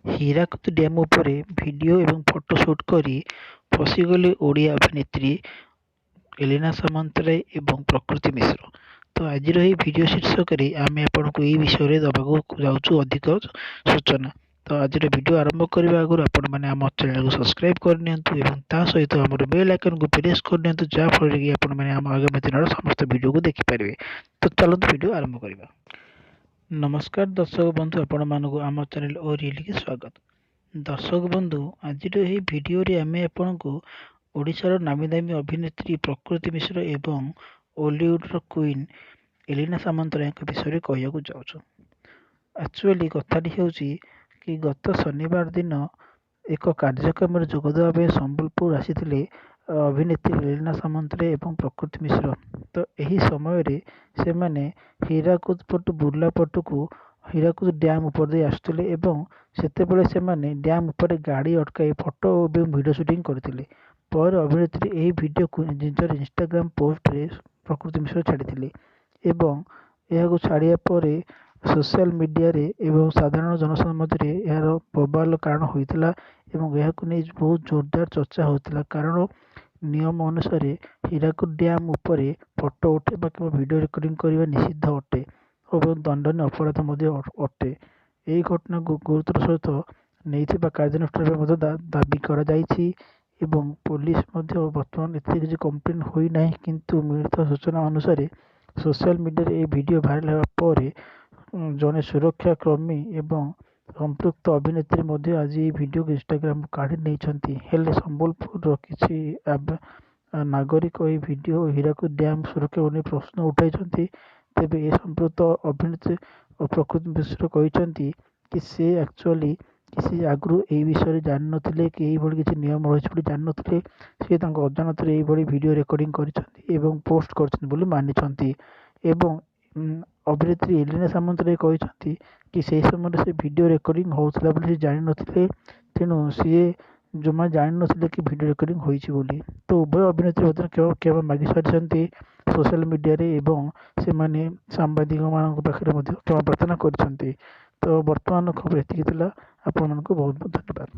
Hirakud dam ଉପରେ video ଏବଂ photo shoot କରି ଫସିଗଲେ ଓଡ଼ିଆ ଅଭିନେତ୍ରୀ ଏଲିନା ସାମନ୍ତରାୟ ଏବଂ ପ୍ରକୃତି ମିଶ୍ର। ତ ଆଜିର ଏହି ଭିଡ଼ିଓ ଶୀର୍ଷକରେ ଆମେ ଆପଣଙ୍କୁ ଏହି ବିଷୟରେ ଦେବାକୁ ଯାଉଛୁ ଅଧିକ ସୂଚନା। ତ ଆଜିର ଭିଡ଼ିଓ ଆରମ୍ଭ କରିବା ଆଗରୁ ଆପଣମାନେ ଆମ ଚ୍ୟାନେଲକୁ ସବସ୍କ୍ରାଇବ୍ କରିନିଅନ୍ତୁ ଏବଂ ତା ସହିତ ଆମର ବେଲ୍ ଆଇକନ୍କୁ ପ୍ରେସ୍ କରିନିଅନ୍ତୁ, ଯାହାଫଳରେ କି ଆପଣମାନେ ଆମ ଆଗାମୀ ଦିନର ସମସ୍ତ ଭିଡ଼ିଓକୁ ଦେଖିପାରିବେ। ତ ଚାଲନ୍ତୁ ଭିଡ଼ିଓ ଆରମ୍ଭ କରିବା। ନମସ୍କାର ଦର୍ଶକ ବନ୍ଧୁ, ଆପଣମାନଙ୍କୁ ଆମ ଚ୍ୟାନେଲ ଓ ରିଏଲିକି ସ୍ୱାଗତ। ଦର୍ଶକ ବନ୍ଧୁ, ଆଜିର ଏହି ଭିଡ଼ିଓରେ ଆମେ ଆପଣଙ୍କୁ ଓଡ଼ିଶାର ନାମୀ ଦାମୀ ଅଭିନେତ୍ରୀ ପ୍ରକୃତି ମିଶ୍ର ଏବଂ ଓଲିଉଡ଼ର କୁଇନ୍ ଏଲିନା ସାମନ୍ତରାୟଙ୍କ ବିଷୟରେ କହିବାକୁ ଯାଉଛୁ। ଆକ୍ଚୁଆଲି କଥାଟି ହେଉଛି କି ଗତ ଶନିବାର ଦିନ ଏକ କାର୍ଯ୍ୟକ୍ରମରେ ଯୋଗ ଦେବା ପାଇଁ ସମ୍ବଲପୁର ଆସିଥିଲେ ଅଭିନେତ୍ରୀ ଏଲିନା ସାମନ୍ତରାୟ ଏବଂ ପ୍ରକୃତି ମିଶ୍ର। ତ ଏହି ସମୟରେ ସେମାନେ ହୀରାକୁଦ ପଟୁ ବୁର୍ଲା ପଟକୁ ହୀରାକୁଦ ଡ୍ୟାମ୍ ଉପର ଦେଇ ଆସୁଥିଲେ ଏବଂ ସେତେବେଳେ ସେମାନେ ଡ୍ୟାମ୍ ଉପରେ ଗାଡ଼ି ଅଟକାଇ ଫଟୋ ଏବଂ ଭିଡ଼ିଓ ସୁଟିଂ କରିଥିଲେ। ପରେ ଅଭିନେତ୍ରୀ ଏହି ଭିଡ଼ିଓକୁ ନିଜର ଇନଷ୍ଟାଗ୍ରାମ ପୋଷ୍ଟରେ ପ୍ରକୃତି ମିଶ୍ର ଛାଡ଼ିଥିଲେ ଏବଂ ଏହାକୁ ଛାଡ଼ିବା ପରେ ସୋସିଆଲ ମିଡ଼ିଆରେ ଏବଂ ସାଧାରଣ ଜନସମାଜରେ ଏହାର ବବାଲ କାରଣ ହୋଇଥିଲା ଏବଂ ଏହାକୁ ନେଇ ବହୁତ ଜୋରଦାର ଚର୍ଚ୍ଚା ହେଉଥିଲା। କାରଣ ନିୟମ ଅନୁସାରେ ହୀରାକୁଦ ଡ୍ୟାମ୍ ଉପରେ ଫଟୋ ଉଠାଇବା କିମ୍ବା ଭିଡ଼ିଓ ରେକର୍ଡ଼ିଂ କରିବା ନିଷିଦ୍ଧ ଅଟେ ଏବଂ ଦଣ୍ଡନୀୟ ଅପରାଧ ମଧ୍ୟ ଅଟେ। ଏହି ଘଟଣାକୁ ଗୁରୁତ୍ୱର ସହିତ ନେଇଥିବା କାର୍ଯ୍ୟାନୁଷ୍ଠାନ ମଧ୍ୟ ଦାବି କରାଯାଇଛି ଏବଂ ପୋଲିସ ମଧ୍ୟ ବର୍ତ୍ତମାନ ଏଥିରେ କିଛି କମ୍ପ୍ଲେନ୍ ହୋଇନାହିଁ, କିନ୍ତୁ ମିଳିଥିବା ସୂଚନା ଅନୁସାରେ ସୋସିଆଲ ମିଡ଼ିଆରେ ଏହି ଭିଡ଼ିଓ ଭାଇରାଲ ହେବା ପରେ ଜଣେ ସୁରକ୍ଷାକର୍ମୀ ଏବଂ ସମ୍ପୃକ୍ତ ଅଭିନେତ୍ରୀ ମଧ୍ୟ ଆଜି ଏହି ଭିଡ଼ିଓକୁ ଇନଷ୍ଟାଗ୍ରାମରୁ କାଢ଼ି ନେଇଛନ୍ତି। ହେଲେ ସମ୍ବଲପୁରର କିଛି ନାଗରିକ ଏହି ଭିଡ଼ିଓ ହୀରାକୁଦ ଡ୍ୟାମ୍ ସୁରକ୍ଷାକୁ ନେଇ ପ୍ରଶ୍ନ ଉଠାଇଛନ୍ତି। ତେବେ ଏ ସମ୍ପୃକ୍ତ ଅଭିନେତ୍ରୀ ପ୍ରକୃତି ମିଶ୍ର କହିଛନ୍ତି କି ସେ ଆକ୍ଚୁଆଲି ସେ ଆଗରୁ ଏହି ବିଷୟରେ ଜାଣିନଥିଲେ କି ଏଇଭଳି କିଛି ନିୟମ ରହିଛି ବୋଲି ଜାଣିନଥିଲେ। ସେ ତାଙ୍କ ଅଜାଣତରେ ଏଇଭଳି ଭିଡ଼ିଓ ରେକର୍ଡ଼ିଂ କରିଛନ୍ତି ଏବଂ ପୋଷ୍ଟ କରିଛନ୍ତି ବୋଲି ମାନିଛନ୍ତି। ଏବଂ ଅଭିନେତ୍ରୀ ଏଲିନା ସାମନ୍ତରାୟ କହିଛନ୍ତି କି ସେହି ସମୟରେ ସେ ଭିଡ଼ିଓ ରେକର୍ଡ଼ିଂ ହେଉଥିଲା ବୋଲି ସେ ଜାଣିନଥିଲେ, ତେଣୁ ସିଏ ଜମା ଜାଣିନଥିଲେ କି ଭିଡ଼ିଓ ରେକର୍ଡ଼ିଂ ହୋଇଛି ବୋଲି। ତ ଉଭୟ ଅଭିନେତ୍ରୀ ମଧ୍ୟ କ୍ଷମା ମାଗି ସାରିଛନ୍ତି ସୋସିଆଲ ମିଡ଼ିଆରେ ଏବଂ ସେମାନେ ସାମ୍ବାଦିକମାନଙ୍କ ପାଖରେ ମଧ୍ୟ କ୍ଷମା ପ୍ରାର୍ଥନା କରିଛନ୍ତି। ତ ବର୍ତ୍ତମାନ ଖବର ଏତିକି ଥିଲା। ଆପଣମାନଙ୍କୁ ବହୁତ ବହୁତ ଧନ୍ୟବାଦ।